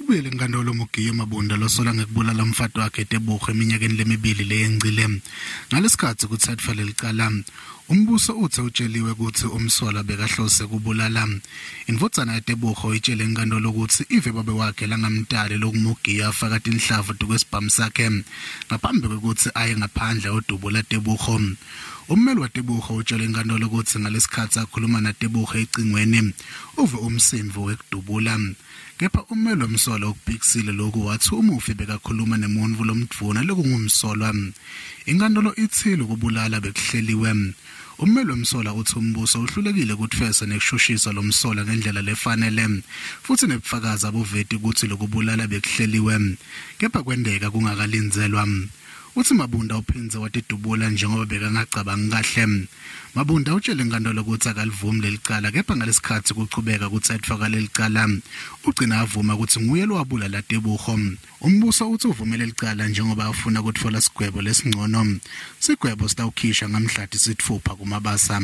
Ubuyele enkantolo Mugiyo Mabunda losola ngekubulala umfati wakhe Tebogo eminyakeni lemibili leyengcile. Ngalesikhatsi kutsetfwa lelicala, umbuso utse utjeliwe kutsi umsolwa bekahlose kubulala. Indvodzana yaTebogo itjele inkantolo kutsi ive babe wakhe langamtali lokumugiyo afaka tinhlavu tukwesibhamu sakhe ngaphambi kwekutsi aye ngaphandle ayodubula Tebogo. Ummeli waTebogo utjele inkantolo kutsi ngalesikhatsi akhuluma naTebogo ecingweni uve umsindvo wekudubula. Kepha ummeli wemsolwa ukuphikisile lokhu wathi umufi bekakhuluma nemuntfu lomdvuna lokungumsolwa. Inkantolo itsi lokubulala bekuhleliwe. Ummeli wemsolwa uthi umbuso uhlulekile kutfwesa nekushushisa lomsolwa ngendlela lefanele futsi nebufakazi abuveti kutsi lokubulala bekuhleliwe. Kepha kwenteka kungakalindzelwa. Uthi Mabunda uphindze watidubula njengoba bekangacabangi kahle. Mabunda utjele inkantolo kutsi akalivumi lelicala kepha ngalesikhatsi kuchubeka kutsetfwa kwalelicala ugcina avuma kutsi nguye lowabulala Tebogo. Umbuso utsi uvumele licala njengoba afuna kutfola sigwebo lesingcono. Sigwebo sitawukhishwa ngamhla tisitfupha kuMabasa.